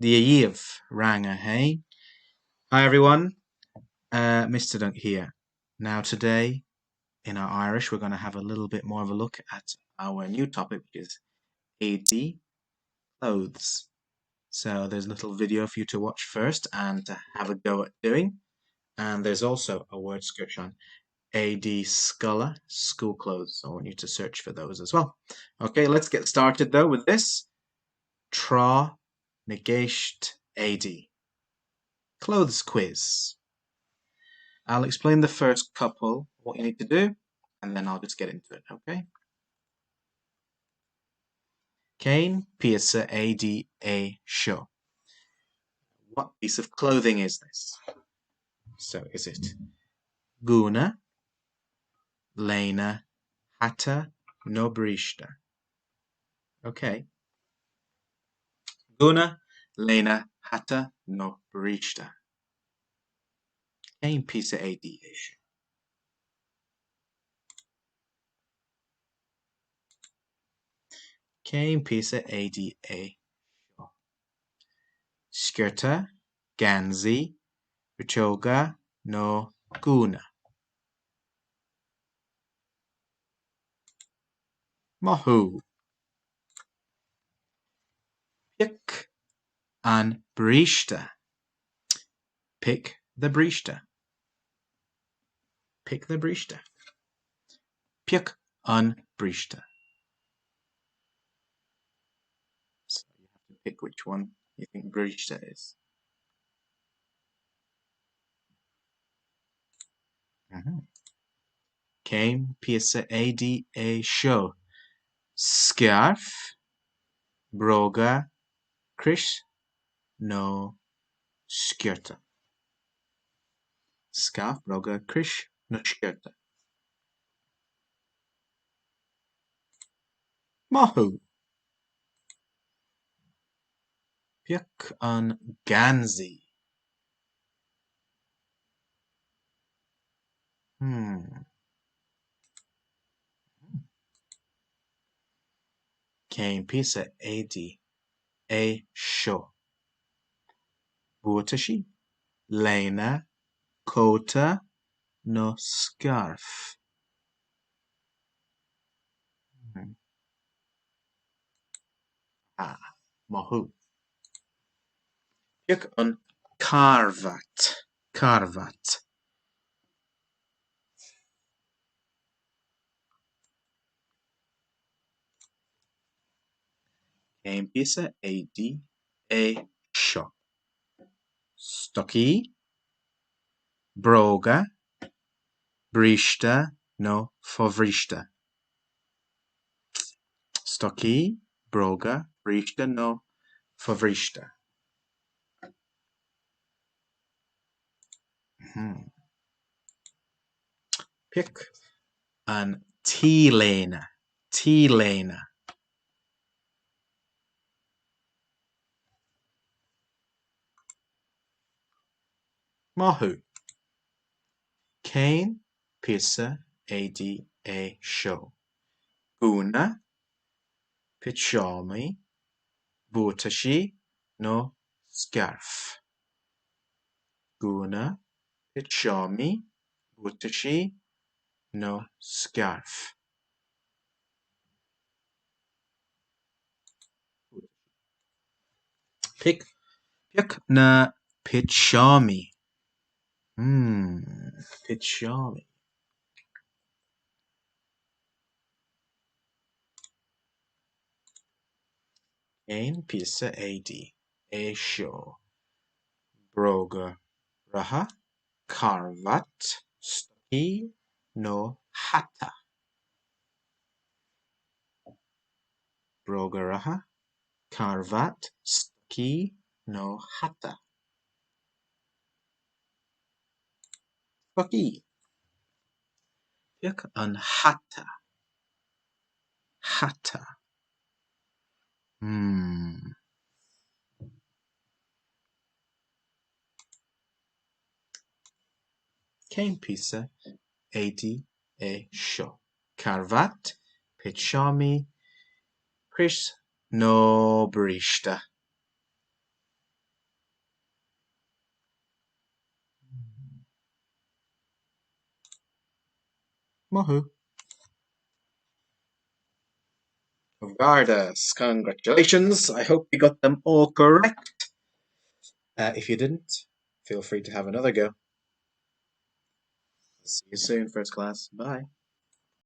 Dia dhaoibh, Rang a haon. Hi everyone, uh, Mr. Dunk here. Now today in our Irish we're going to have a little bit more of a look at our new topic which is éadaí clothes. So there's a little video for you to watch first and to have a go at doing. And there's also a word search on éadaí scoile school clothes. So I want you to search for those as well. Okay, let's get started though with this. Tráth na gCeist Éadaí. Clothes quiz. I'll explain the first couple, what you need to do, and then I'll just get into it, okay? Cén píosa éadaí é seo? What piece of clothing is this? So is it gúna, léine, hata nó bríste? Okay. Gúna, léine, hata nó bríste. Cén píosa éadaí é seo? Cén píosa éadaí é seo? Sciorta, geansaí, riteoga nó gúna? Maith thú. Pioc an bríste. Pick the bríste. Pick the bríste. Pioc an bríste. So you have to pick which one you think bríste is. Mm -hmm. Cén píosa éadaí é seo? Scairf, bróga, crios nó sciorta? Scairf, bróga, crios nó sciorta? Maith thú! Pioc an geansaí. Hmm. Cén píosa éadaí é seo? Buataisí, léine, cóta nó scairf? Hmm. Ah, maith thú. Pioc an carbhat, carbhat. Cén píosa éadaí é seo? Stocaí, bróga, bríste nó fobhríste? Stocaí, bróga, bríste nó fobhríste? Pioc an t-léine, t-léine. Maith thú. Cén píosa éadaí é seo? Gúna, pitseámaí, buataisí nó scairf? Gúna, pitseámaí, buataisí nó scairf? Pic, pioc na pitseámaí. Hmm, pitseámaí. Cén píosa éadaí é seo? Bróga reatha, carbhat, stocaí nó hata? Bróga reatha, carbhat, stocaí nó hata? Stocaí. Pioc an hata. Hata. Hmm. Cén píosa éadaí é seo? Carbhat, pitseámaí, crios nó bríste? Maith thú. Comhghairdeas, congratulations. I hope you got them all correct. Uh, if you didn't, feel free to have another go. See you soon, first class. Bye.